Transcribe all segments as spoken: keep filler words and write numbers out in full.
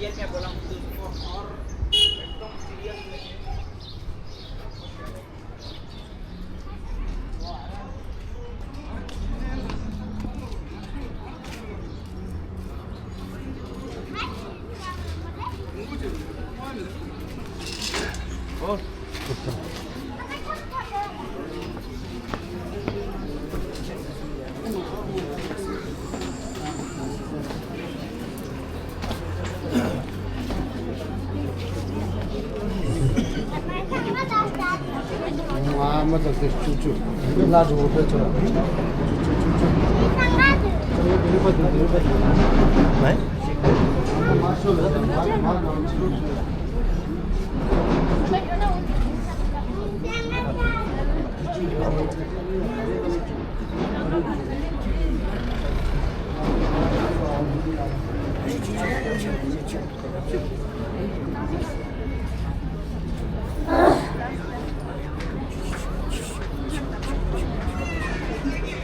रियल में बोला हूँ दोस्तों, और एकदम सीरियस में।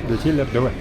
འདི་ཕྱི་ལ་བསྡད་པ།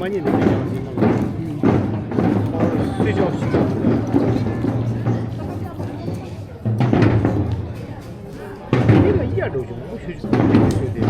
ཨ་ནི་འདི་ཡང་ཟིན་ན་སུས་ཆོག་ཞིག་ཡིན་ལ་ཡ་འགྲོ་བྱུང་ཁོ་ཤུ་ཤུ་ཤུ་དེ།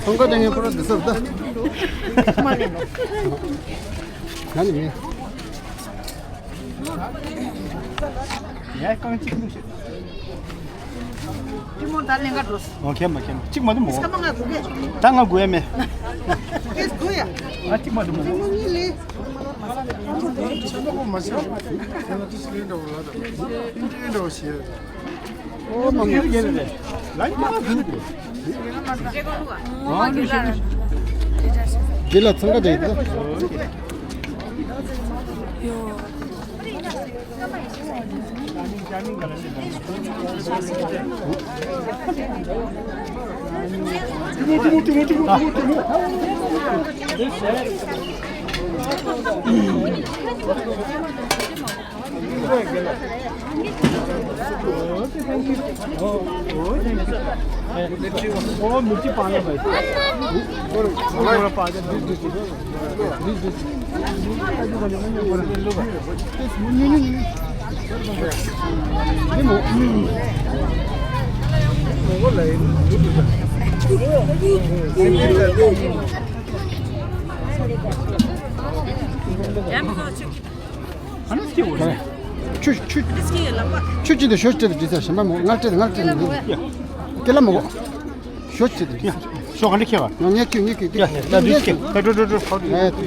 ཚང་ཀ་དེ་ངས་ཁོ་ར་འདི་ཚབ་ད། ང་ནི་མིན། ངས་རྐང་གཅིག་བླུགས་ཤིག་གྲི་མོ་ད་ལེན་ག་འགྲོ། ཨོ་ཁེ་མ་ཁེ་མ་གཅིག་མ་དུ་མོ། སྐར་མ་ང་དགོས་གས། ད་ང་དགོས་ཡ་མེད། ཨེ་དགོས་ཡ། ང་གཅིག་མ་དུ་མོ། གྲི་མོ་གཉིས་ལས། ཨོ་མ་ངུ་རྒྱལ་རེད། ལ་ཉི་མ་ཟིན་ཏེ། འདི་ལ་འཚང་ཁ་བྱེད་ཀྱི། ཆུ་ཆུ། ཆུ་གཅིག་དང་ཞོ་གཅིག་དང་འདྲི་ས་གཞན་པ་མོ་ང་སྤྲད་དང་ང་སྤྲད་དང་། སྐེ་ལ་མོ་གོ་ཞོ་གཅིག་དང་འདྲི་ས། ཞོ་ག་འདྲ་ཁྱེར་བ། ང་ངས་ཁྱོད་ངས་ཁྱོད་སྐེ་ལ་འདྲི་ཁྱེར། ད་འགྲོ་འགྲོ་འགྲོ་ཧོ་འགྲོ། ཨེ་ད།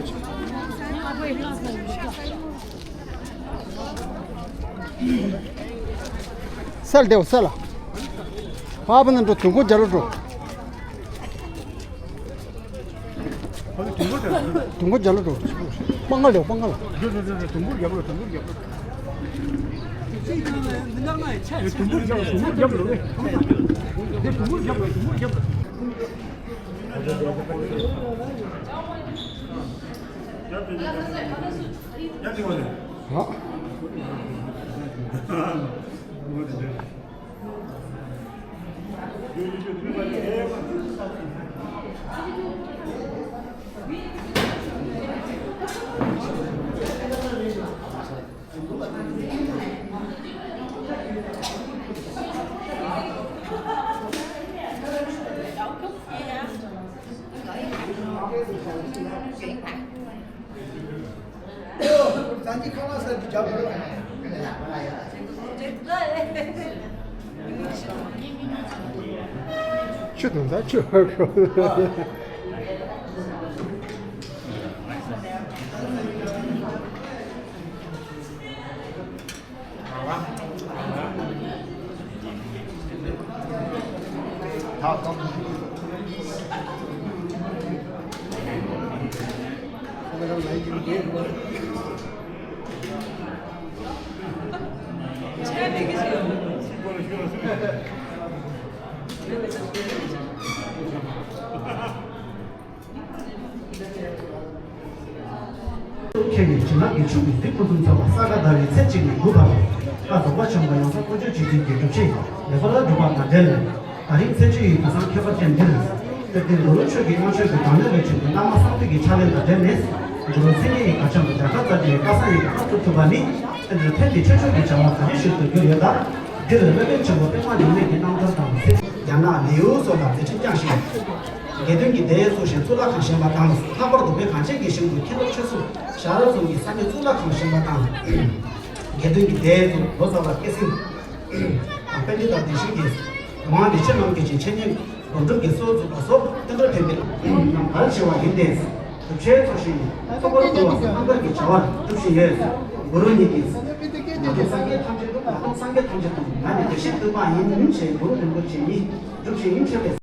སལ་དེའོ་སལ། ཕ་བ་ན་འགྲོ་དུང་གོ་རྒྱ་ལོ་འགྲོ། དུང་གོ་རྒྱ་ལོ་འགྲོ། སྤང་ཁ་ལེའོ་སྤང་ཁ་ལ། དུང་གོ་རྒྱ་ལོ་དུང་གོ་རྒྱ་ལོ། དུང་གོ་རྒྱ་ལོ་དུང་གོ་རྒྱ་ལོ། དུང་གོ་རྒྱ་ལོ་དུང་གོ་རྒྱ་ལོ། ཆུ་དང་ཟ་ཆུ། ཁྱེད་ཀྱི་བྱིན་རླབས་ཀྱི་ཆུ་གིས་འདི་ཕུན་སུམ་ཚོགས་པ་ས་ག་ཟླ་བའི་ཚེས་གཅིག་ནས་དགུ་བར། བཀའ་རྫོགས་པ་ཆེན་པོ་ཡང་དག་དཀོན་མཆོག་སྤྱི་མཐུན་གྱི་སྒྲུབ་བྱེད་ལེགས་པར་སྒྲུབ་པ་དང་འབྲེལ། ད་རིང་ཚེས་བཅུ་ཡི་དུས་བཟང་ཁྱད་པར་ཅན་འདིར། དཔལ་ལྡན་གུ་རུ་ཆོས་ཀྱི་དབང་ཕྱུག་གི་བདག་ཉིད་ལས་བྱུང་བའི་བླ་མ་གསང་འདུས་ཀྱི་ཕྱག་ལེན་དང་འབྲེལ་ནས། འབྲུག་མཚན་ཉིད་ཀྱི་མགར་བྱམས་དང་རྒྱ་གར་རྩ་རྒྱུད་ཀྱི་བཀའ་གསང་ཡི་གེ་ཁ་ཐུག་ཐུབ་པ་ནི། དེ་འདྲའི་ཕན་བདེ་ཆོས་མཆོག་གི་བྱ་བ་ག་ནས་ཞུ་ཐུབ་རྒྱུ་ཡོད་ལ། འདིར་སློབ་དཔོན་ཆེན་པོ་པདྨ་འབྱུང་གནས་ཀྱི་རྣམ་ཐར་དང་། རྒྱ་ནག་ལེའུ་སོགས་ལ་མཛད་འཕྲིན་བསྐྱངས་ཤིང་། དགེ་འདུན་གྱི་སྡེ་བཙུགས་ཤིང་གཙུག་ལག་ཁང་བཞེངས་པ་དང་། ལྷག་པར་དུ་བོད་གངས་ཅན་གྱི་ཞིང་དུ་མཁན་སློབ་ཆོས་གསུམ་ཞལ་གསུམ་གྱི་ས་གནས་གཙུག་ལག་ཁང་བཞེངས་པ་དང་། དགེ་འདུན་གྱི་སྡེ་བཙུགས་ལོ་ཙཱ་བ་སྐྱེད་སྲིང་། དང་དཔལ་ལྡན་དང་བདེ་ཆེན་གྱི་ངག་དབང་རིན་ཆེན་རྣམ་རྒྱལ་གྱི་འཆད་ཉན་སྒོམ་སྒྲུབ་ཀྱི་སྲོལ་འཛུགས་པ་སོགས་རྟེན་འབྲེལ་ཕན་པའི་རྣམ་གལ་ཆེ་བ་ཡིན་ཏེ། སྒྲུབ་ཆེན་ཚོགས་ཞིང་ཐོག་པར་བསྐོར་བ་སོགས་རྣམ་དཀར་གྱི་བྱ་བ་སྒྲུབ་བཞིན་ཡོད། གུ་རུ་ཉིད་ཀྱིས། ང་ཏོག་སངས་རྒྱས་ཐམས་ཅད་སྟོན། ང་ཏོག་སངས་རྒྱས་ཐམས་ཅད་སྟོན། ང་ནི་བདེ་གཤེགས་སྟོན་པ་ཡིན། ཞེས་གུ་རུ་རིན་པོ་ཆེ་ཉིད་སྒྲུབ་བཞིན་ཡིན་ཕྱིར་ཏེ།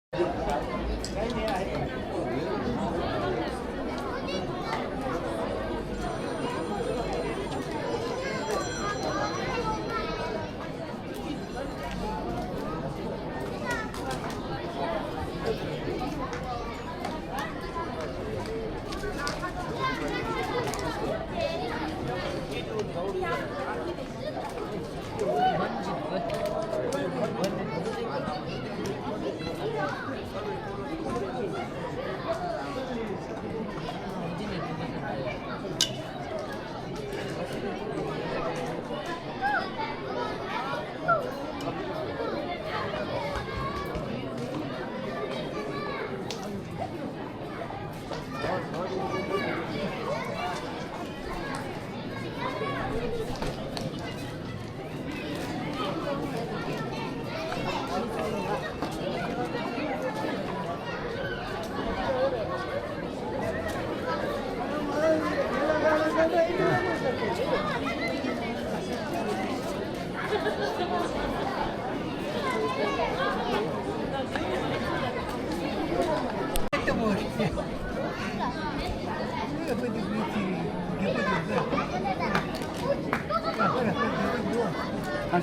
ཧ་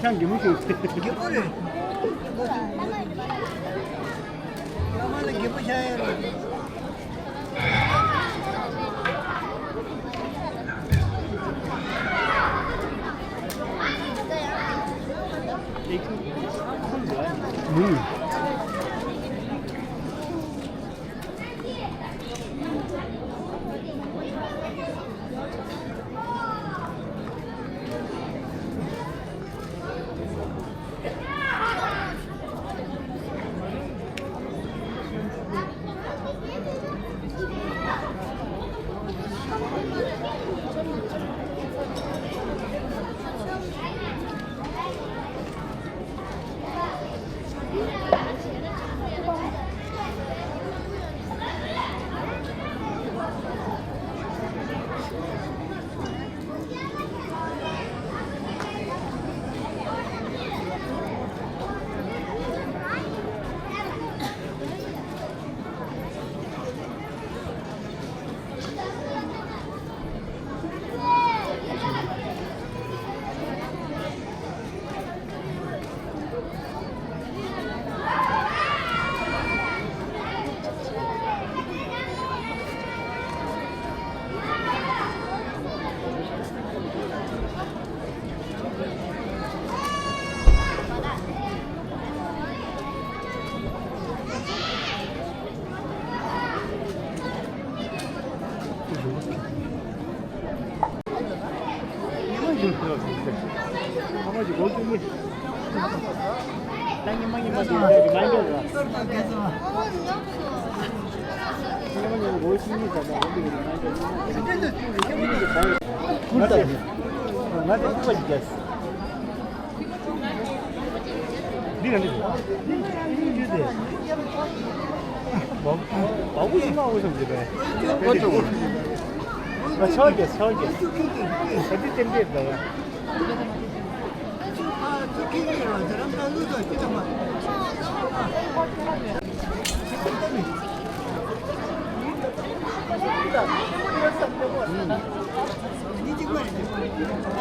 ཅང་གད་མོ་ཤོར། རྒད་པོ་རེད། བླ་མ་ལ་རྒད་པོ་ཆགས་ཡ་རེད། འདི་ག་འདི། བ་བ་བུ་ཞིག་མ་འོས་སམ་བྱེད་པས། ཨ་ཆའོ་རྒྱལ་ཆའོ་རྒྱལ། ད་འདི་ཏན་ཏན་ད་ཡ། ང་གཉིས་གཅིག་པ་རེད།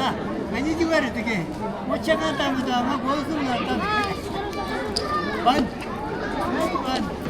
ཨ། ང་གཉིས་གཅིག་པ་རེད་དེ་གས། ངོ་ཆ་གང་བཏང་མི་འདུག་ང་སྒོ་གསུམ་ལ་བཏང་། བན། བན། སྒོ་གསུམ་ལ།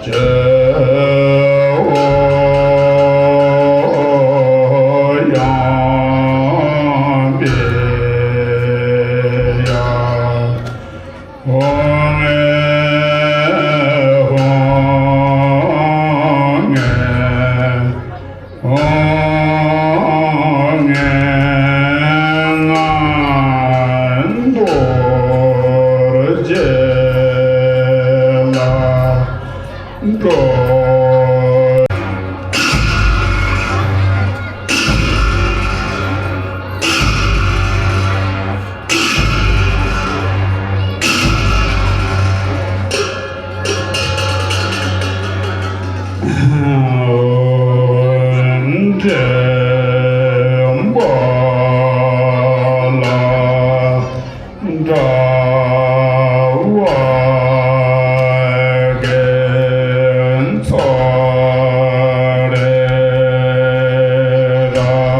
ཡང་འབད་ཡ། ཧོ་ངེ་ཧོ་ངེ་ཧོ་ངེ་ང་རྡོ་རྗེ་ལ་འགྲོ། འདྲེན་པ་ལ་དགྲ་བོ་རྒྱལ་ཚོགས་རེ་ར། ཡང་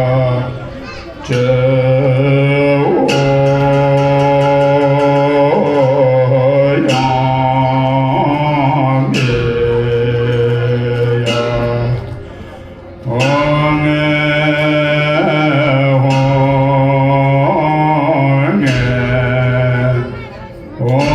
འབད་ཡ། ཧོ་ངེ་ཧོ་ངེ་ཧོ།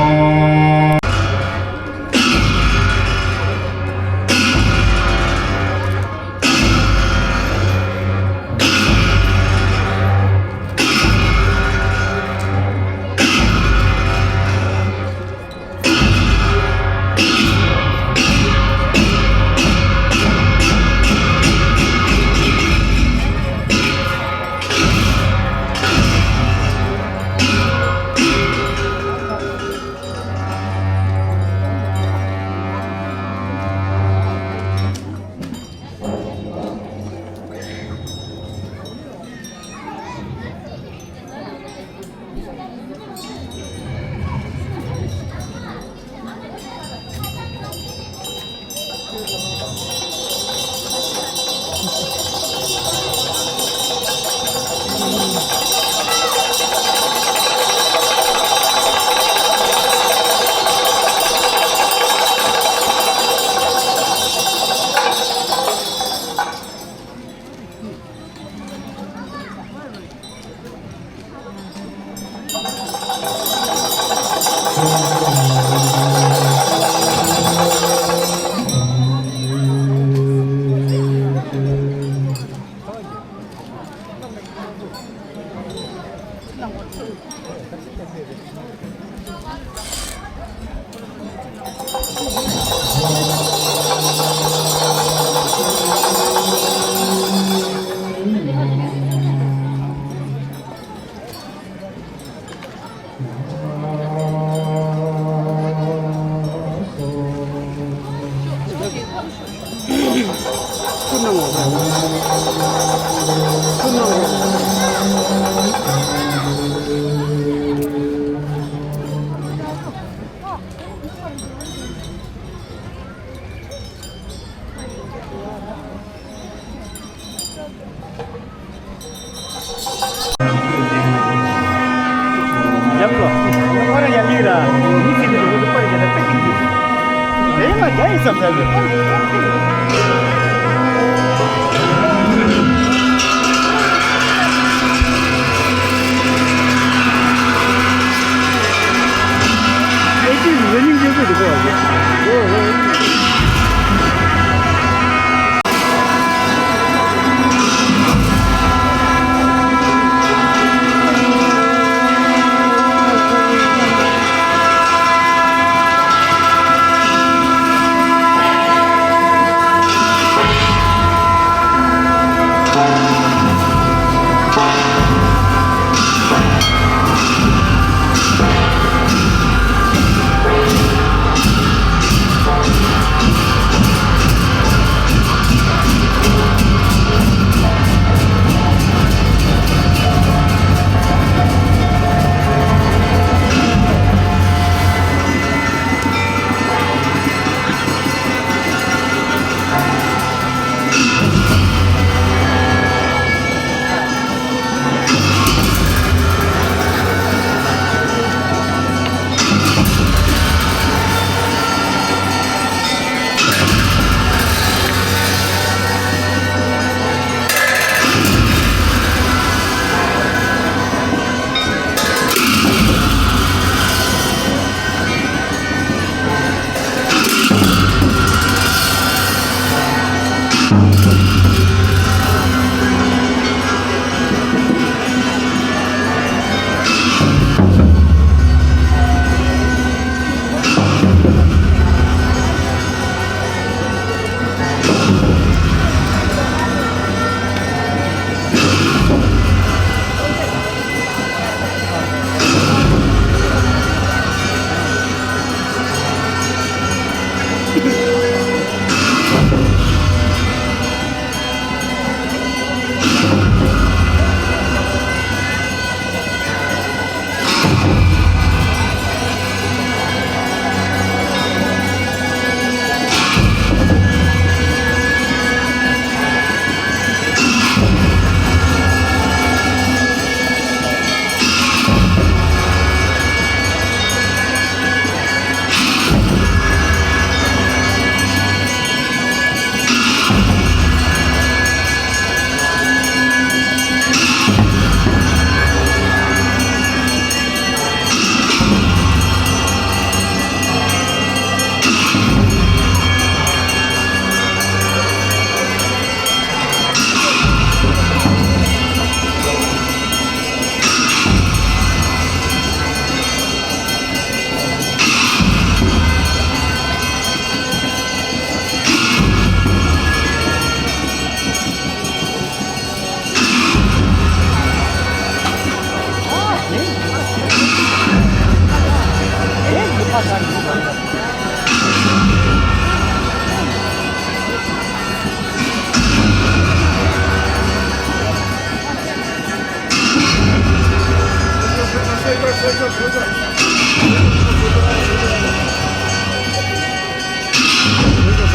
ཟོས་ཤོག་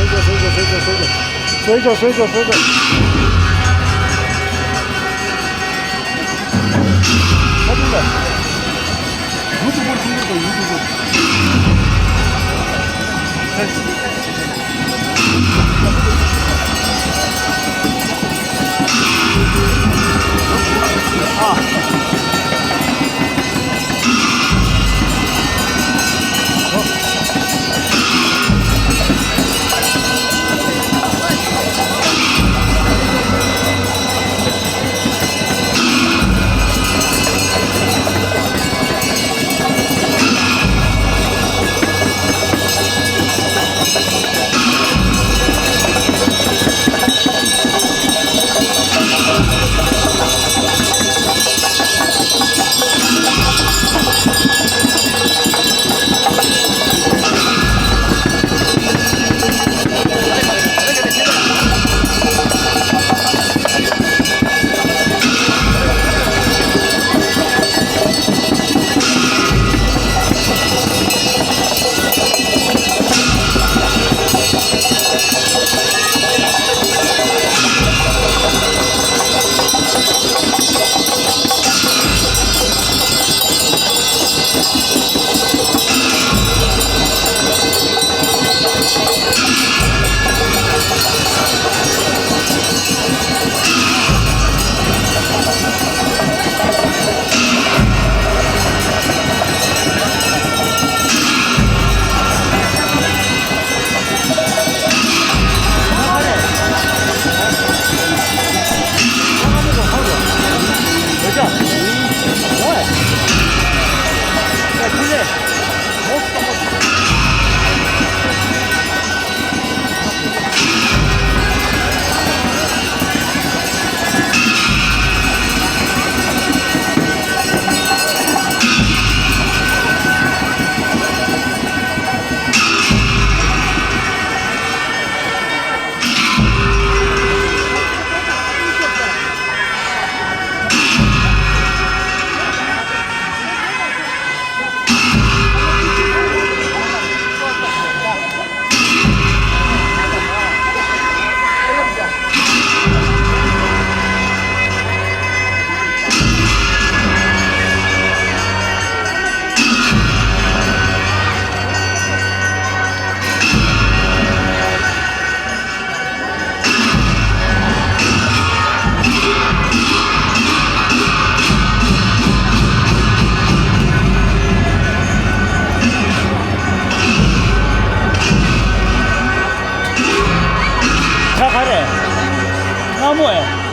ཟོས་ཤོག་ཟོས་ཤོག་ཟོས་ཤོག་ཨ་ཏི་ལ། ཡུ་ཊུབ་པར་ཆུང་ཆུང་དང་ཡུ་ཊུབ་པར། ཆ་ག་རེ། སྔ་མོ་ཨེ།